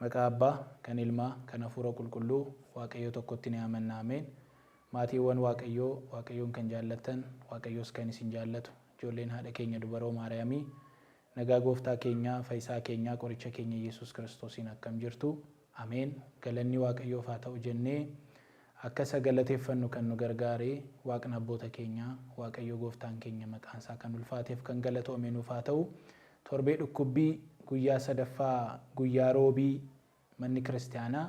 Maqaa Abbaa, kan Ilmaa, kan Hafuura Qulqulluu, Waaqayyo tokkotti ni amanna. Ameen. Maatiiwwan Waaqayyoo, Waaqayyoon kan jaallattan, Waaqayyos kan isin jaallatu, ijoolleen haadha keenya dubaroo Maariyaamii, nagaa gooftaa keenyaa, fayyisaa keenyaa, qoricha keenya Yesuus Kiristoosiin akkam jirtu? Ameen. Galanni Waaqayyoof haa ta'u jennee akka isa galateeffannu kan nu gargaare Waaqni abboota keenyaa, Waaqayyo gooftaan keenya maqaan isaa kan ulfaateef kan galatoome nuuf haa ta'u. Torbee dhukkubbii guyyaa sadaffaa guyyaa Roobii manni kiristiyaanaa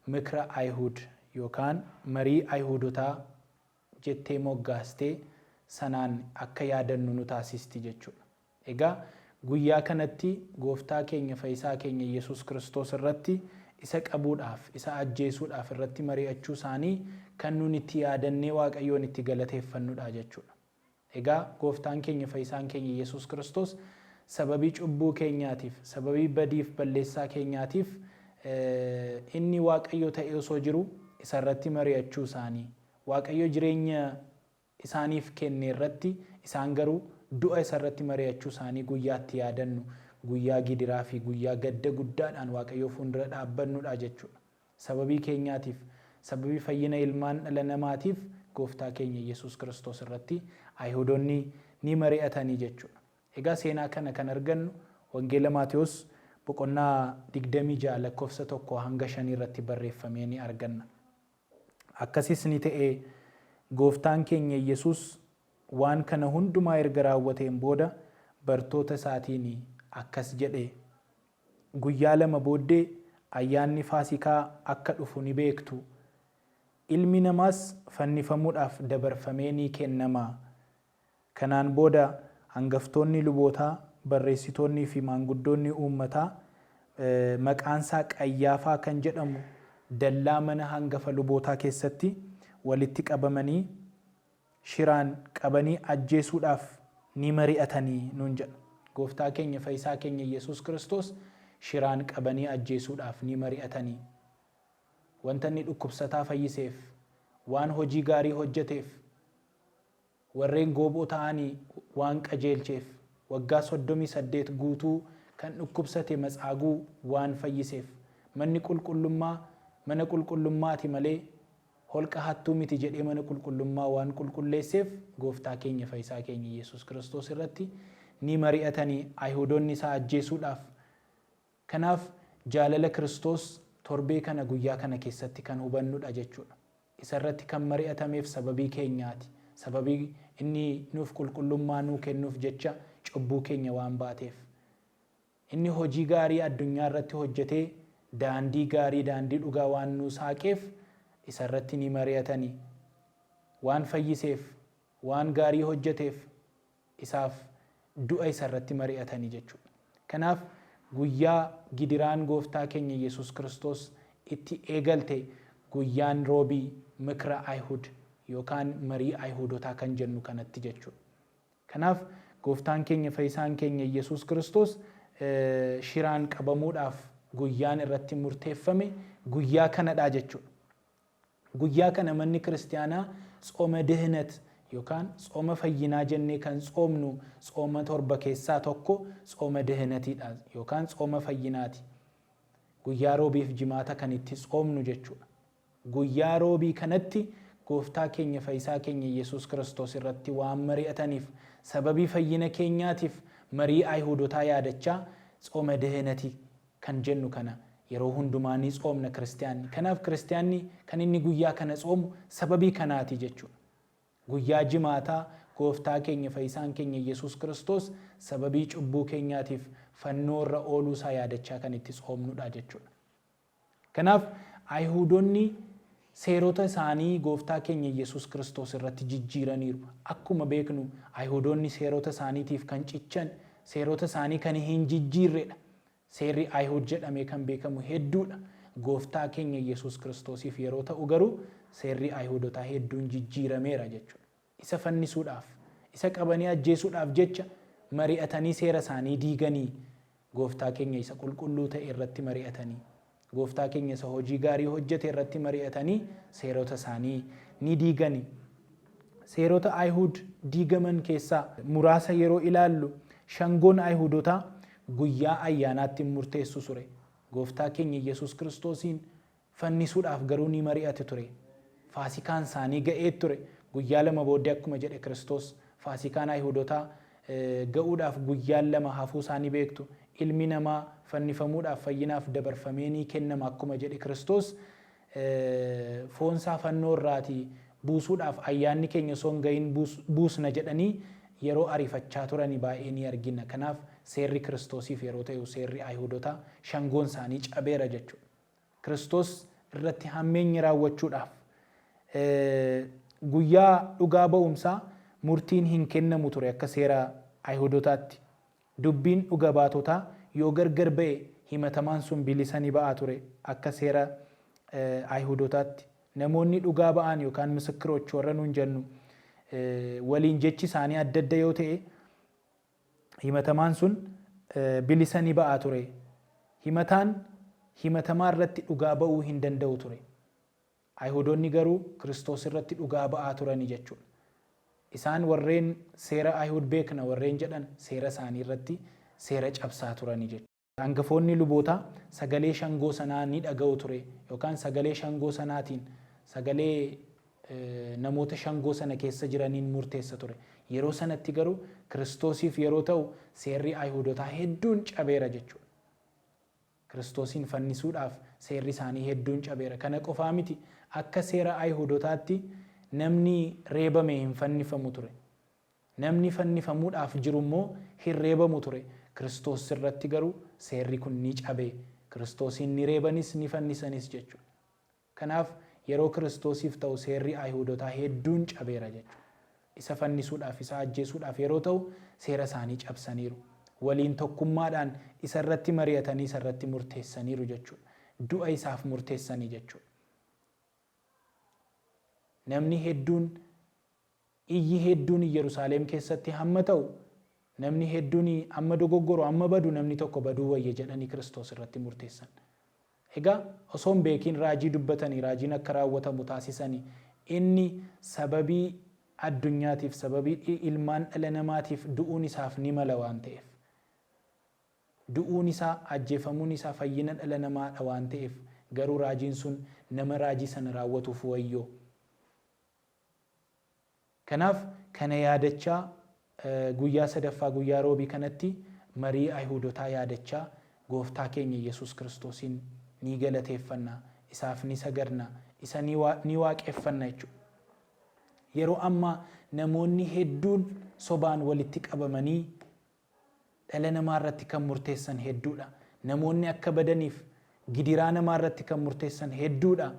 Mikra Ayihud yookaan marii Ayihuudotaa jettee moggaastee sanaan akka yaadannu nu taasisti jechuudha. Egaa guyyaa kanatti gooftaa keenya fayisaa keenya Yesuus Kiristoos irratti isa qabuudhaaf, isa ajjeesuudhaaf irratti mari'achuu isaanii kan nun itti yaadannee Waaqayyoon itti galateeffannudha jechuudha. Egaa gooftaan keenya fayyisaan keenya Yesuus Kiristoos sababii cubbuu keenyaatiif, sababii badiif balleessaa keenyaatiif inni Waaqayyo ta'ee osoo jiru isa irratti mari'achuu isaanii, Waaqayyo jireenya isaaniif kenne irratti isaan garuu du'a isa irratti mari'achuu isaanii guyyaa itti yaadannu, guyyaa gidiraa fi guyyaa gadda guddaadhaan Waaqayyoo fuuldura dhaabbannudha jechuudha. Sababii keenyaatiif, sababii fayyina ilmaan dhala namaatiif gooftaa keenya Yesuus Kiristoos irratti Ayihuudonni ni mari'atanii jechuudha. Egaa seenaa kana kan argannu Wangeela Maatewos boqonnaa 26 lakkoofsa 1 hanga 5 irratti barreeffamee ni arganna. Akkasis ni ta'e, Gooftaan keenya Yesuus waan kana hundumaa erga raawwateen booda bartoota isaatiin akkas jedhe, Guyyaa lama booddee ayyaanni Faasikaa akka dhufu ni beektu, Ilmi namaas fannifamuudhaaf dabarfamee ni kennama. Kanaan booda hangaftoonni lubootaa, barreessitoonnii fi maanguddoonni uummataa maqaansaa Qayyaafaa kan jedhamu dallaa mana hangafa lubootaa keessatti walitti qabamanii shiraan qabanii ajjeesuudhaaf ni mari'atanii nuun jedha. Gooftaa keenya Fayisaa keenya Yesuus Kiristoos shiraan qabanii ajjeesuudhaaf ni mari'atanii. Wanta inni dhukkubsataa fayyiseef, waan hojii gaarii hojjeteef, warreen gooboo ta'anii waan qajeelcheef, waggaa 38 guutuu kan dhukkubsate matsaaguu waan fayyiseef, manni qulqullummaa mana qulqullummaati malee holqa hattuu miti jedhee mana qulqullummaa waan qulqulleesseef gooftaa keenya fayisaa keenya Yesuus Kiristoos irratti ni mari'atanii Ayihuudonni isaa ajjeesuudhaaf. Kanaaf jaalala Kiristoos torbee kana guyyaa kana keessatti kan hubannudha jechuudha. Isa irratti kan mari'atameef sababii keenyaati. Sababii inni nuuf qulqullummaa nuu kennuuf jecha cubbuu keenya waan baateef. Inni hojii gaarii addunyaa irratti hojjetee daandii gaarii daandii dhugaa waan nuu saaqeef isa irratti ni mari'atani. Waan fayyiseef, waan gaarii hojjeteef isaaf du'a isa irratti mari'atani jechuudha. Kanaaf guyyaa gidiraan gooftaa keenya Yesuus Kiristoos itti eegalte guyyaan Roobii Mikra Ayihud yookaan marii Ayihuudotaa kan jennu kanatti jechuudha. Kanaaf gooftaan keenya fayyisaan keenya Yesuus Kiristoos shiraan qabamuudhaaf guyyaan irratti murteeffame guyyaa kanadha jechuudha. Guyyaa kana manni kiristiyaanaa tsooma dihnet yookaan tsooma fayyinaa jennee kan tsoomnu tsooma torba keessaa tokko tsooma dihnetiidha yookaan tsooma fayyinaati. Guyyaa Roobiif Jimaata kan itti tsoomnu jechuudha. Guyyaa Roobii kanatti gooftaa keenya fayyisaa keenya Yesuus Kiristoos irratti waan mari'ataniif sababii fayyina keenyaatiif marii Ayihuudotaa yaadachaa tsooma dihneti kan jennu kana yeroo hundumaa ni tsoomna kiristiyaanni. Kanaaf kiristiyaanni kan inni guyyaa kana tsoomu sababii kanaati jechuudha. Guyyaa Jimaataa gooftaa keenya fayyisaan keenya Yesuus Kiristoos sababii cubbuu keenyaatiif fannoo irra ooluu isaa yaadachaa kan itti tsoomnudha jechuudha. Kanaaf Ayihuudonni seerota isaanii gooftaa keenya Yesuus Kiristoos irratti jijjiiraniiru. Akkuma beeknu Ayihuudonni seerota isaaniitiif kan cichan, seerota isaanii kan hin jijjiirredha. Seerri Ayihuud jedhamee kan beekamu hedduudha. Gooftaa keenya Yesuus Kiristoosiif yeroo ta'u garuu seerri Ayihuudotaa hedduun jijjiirameera jechuudha. Isa fannisuudhaaf, isa qabanii ajjeesuudhaaf jecha mari'atanii seera isaanii diiganii Gooftaa keenya isa qulqulluu ta'e irratti mari'atanii, Gooftaa keenya isa hojii gaarii hojjete irratti mari'atanii seerota isaanii ni diigani. Seerota Ayihuud diigaman keessaa muraasa yeroo ilaallu shangoon Ayihuudotaa guyyaa ayyaanaatti hin murteessu sure. Gooftaa keenya Iyyasuus Kiristoosiin fannisuudhaaf garuu ni mari'atu ture. Faasikaan isaanii ga'ee ture. Guyyaa 2 booddee akkuma jedhe Kiristoos Faasikaan Ayihuudotaa ga'uudhaaf guyyaan 2 hafuu isaa ni beektu. Ilmi namaa fannifamuudhaaf fayyinaaf dabarfamee ni kennama akkuma jedhe Kiristoos foon isaa fannoo irraatii buusuudhaaf ayyaanni keenya osoo hin ga'iin buusna jedhanii yeroo ariifachaa turani baay'ee ni argina. Kanaaf seerri Kiristoosiif yeroo ta'u seerri Ayihuudotaa shangoon isaanii cabeera jechuudha. Kiristoos irratti hammeenya raawwachuudhaaf guyyaa dhugaa ba'umsaa murtiin hin kennamu ture akka seera Ayihuudotaatti. Dubbiin dhuga baatotaa yoo gargar ba'e himatamaan sun bilisa ni ba'a ture akka seera Ayihuudotaatti. Namoonni dhugaa ba'an yookaan misikkiroch warra nuun jennu waliin jechi isaanii adda adda yoo ta'e himatamaan sun bilisa ni ba'a ture. Himataan himatamaa irratti dhugaa ba'uu hin danda'u ture. Ayihuudonni garuu Kiristoos irratti dhugaa ba'aa turani jechuudha. Isaan warreen seera Ayihuud beekna warreen jedhan seera isaanii irratti seera cabsaa turani jechuudha. Angafoonni lubootaa sagalee shangoo sanaa ni dhaga'u ture yookaan sagalee shangoo sanaatiin sagalee namoota shangoo sana keessa jiraniin murteessa ture. Yeroo sanatti garuu Kiristoosiif yeroo ta'u seerri Ayihuudotaa hedduun cabeera jechuudha. Kiristoosiin fannisuudhaaf seerri isaanii hedduun cabeera. Kana qofaa miti akka seera Ayihuudotaatti namni reebame hin fannifamu ture. Namni fannifamuudhaaf jiru immoo hin reebamu ture. Kiristoos irratti garuu seerri kun ni cabe. Kiristoosiin ni reebanis ni fannisanis jechuudha. Kanaaf yeroo Kiristoosiif ta'u seerri Ayihuudotaa hedduun cabeera jechuudha. Isa fannisuudhaaf, isa ajjeesuudhaaf yeroo ta'u seera isaanii cabsaniiru. Waliin tokkummaadhaan isa irratti mari'atanii isa irratti murteessaniiru jechuudha. Du'a isaaf murteessanii jechuudha. Namni hedduun Iyyi hedduun Iyyerusaaleem keessatti hamma ta'u, namni hedduun hamma dogoggoru, hamma badu namni tokko baduu wayya jedhanii Kiristoos irratti murteessan. Egaa osoo hin beekiin raajii dubbatanii, raajiin akka raawwatamu taasisanii, inni sababii addunyaatiif, sababii ilmaan dhala namaatiif du'uun isaaf ni mala waan ta'eef. Du'uun isaa, ajjeefamuun isaa fayyina dhala namaa dha waan ta'eef, garuu raajiin sun nama raajii sana raawwatuuf wayyoo. Kanaaf kana yaadachaa guyyaa sadaffaa guyyaa Roobii kanatti marii Ayihuudotaa yaadachaa Gooftaa keenya Iyyasuus Kiristoosiin ni galateeffanna, isaaf ni sagadna, isa ni waaqeffanna jechuudha. Yeroo ammaa namoonni hedduun sobaan walitti qabamanii dhala namaa irratti kan murteessan hedduudha. Namoonni akka badaniif gidiraa namaa irratti kan murteessan hedduudha.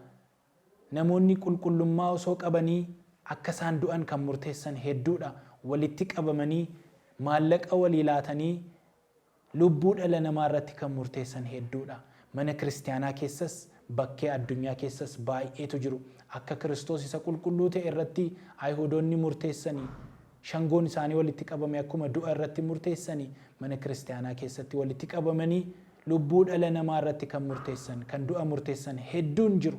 Namoonni qulqullummaa osoo qabanii akka isaan du'an kan murteessan hedduudha. Walitti qabamanii maallaqa walii laatanii lubbuu dhala namaa irratti kan murteessan hedduudha. Mana kiristiyaanaa keessas bakkee addunyaa keessas baay'eetu jiru. Akka Kiristoos isa qulqulluu ta'e irratti Ayihuudonni murteessanii shangoon isaanii walitti qabame akkuma du'a irratti murteessanii mana kiristiyaanaa keessatti walitti qabamanii lubbuu dhala namaa irratti kan murteessan, kan du'a murteessan hedduun jiru.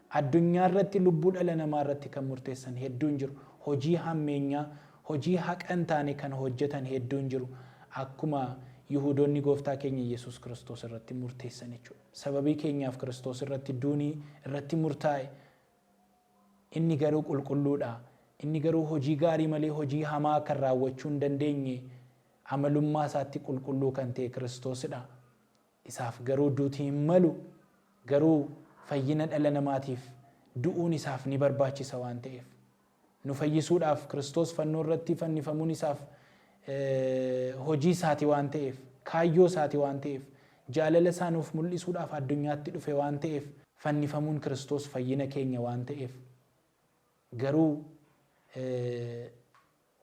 Addunyaa irratti lubbuu dhala namaa irratti kan murteessan hedduun jiru. Hojii hammeenyaa, hojii haqa hin taane kan hojjetan hedduun jiru. Akkuma Yihuudonni Gooftaa keenya Yesuus Kiristoos irratti murteessan jechuudha. Sababii keenyaaf Kiristoos irratti duuni irratti murtaa'e. Inni garuu qulqulluudha. Inni garuu hojii gaarii malee hojii hamaa kan raawwachuu hin dandeenye amalummaa isaatti qulqulluu kan ta'e Kiristoosidha. Isaaf garuu duuti hin malu, garuu fayyina dhala namaatiif du'uun isaaf ni barbaachisa waan ta'eef. Nu fayyisuudhaaf Kiristoos fannoo irratti fannifamuun isaaf hojii isaati waan ta'eef, kaayyoo isaati waan ta'eef, jaalala isaa nuuf mul'isuudhaaf addunyaatti dhufe waan ta'eef, fannifamuun Kiristoos fayyina keenya waan ta'eef. Garuu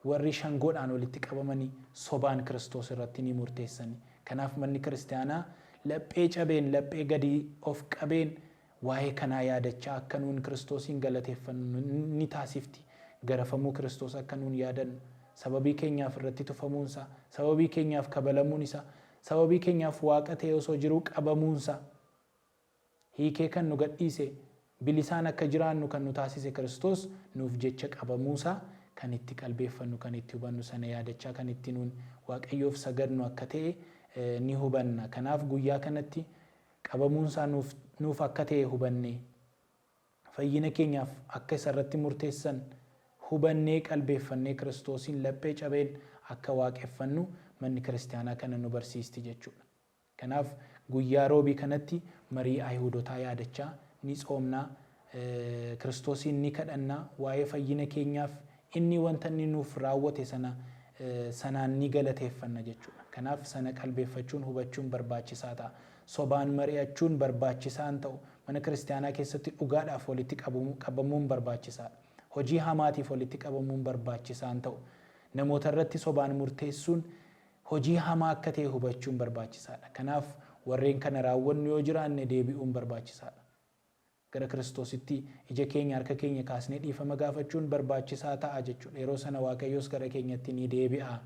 warri shangoodhaan walitti qabamani sobaan Kiristoos irratti ni murteessani. Kanaaf manni kiristiyaanaa laphee cabeen, laphee gadi of qabeen waa'ee kanaa yaadachaa akka nuun Kiristoosiin galateeffannu ni taasifti. Garafamuu Kiristoos akka nuun yaadannu, sababii keenyaaf irratti tufamuun isaa, sababii keenyaaf kabalamuun isaa, sababii keenyaaf Waaqa ta'ee osoo jiruu qabamuun isaa, hiikee kan nu gadhiise, bilisaan akka jiraannu kan nu taasise Kiristoos nuuf jecha qabamuusaa kan itti qalbeeffannu, kan itti hubannu, sana yaadachaa kan itti nuun Waaqayyoof sagadnu akka ta'e ni hubanna. Kanaaf guyyaa kanatti Qabamuun isaa nuuf nuuf akka ta'e hubannee, fayyina keenyaaf akka isa irratti murteessan hubannee qalbeeffannee Kiristoosiin laphee cabeen akka waaqeffannu manni kiristiyaanaa kana nu barsiisti jechuudha. Kanaaf guyyaa Roobii kanatti marii Ayihuudotaa yaadachaa ni tsoomna, Kiristoosiin ni kadhanna, waa'ee fayyina keenyaaf inni wanta inni nuuf raawwate sana sanaan ni galateeffanna jechuudha. Kanaaf sana qalbeeffachuun hubachuun barbaachisaa ta'a. Sobaan mari'achuun barbaachisaa hin ta'u. Mana kiristiyaanaa keessatti dhugaadhaaf walitti qabamuun barbaachisaadha. Hojii hamaatiif walitti qabamuun barbaachisaa hin ta'u. Namoota irratti sobaan murteessuun hojii hamaa akka ta'e hubachuun barbaachisaadha. Kanaaf warreen kana raawwannu yoo jiraanne deebi'uun barbaachisaadha. Gara Kiristoositti ija keenya harka keenya kaasnee dhiifama gaafachuun barbaachisaa ta'a jechuudha. Yeroo sana Waaqayyos gara keenyatti ni deebi'a.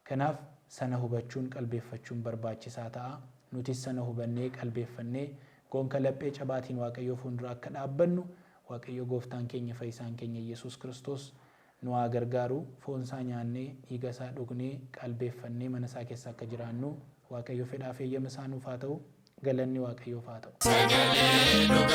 Kanaaf sana hubachuun qalbeeffachuun barbaachisaa ta'a. Nutis sana hubannee qalbeeffannee gonka laphee cabaatiin Waaqayyoo fuuldura akka dhaabbannu Waaqayyo gooftaan keenya fayyisaan keenya Yesuus Kiristoos nu haa gargaaru. Foon isaa nyaannee dhiiga isaa dhugnee qalbeeffannee mana isaa keessa akka jiraannu Waaqayyo fedhaaf eeyyama isaa nuuf haa ta'u. Galanni Waaqayyoof haa ta'u. Sagalee dhugaa.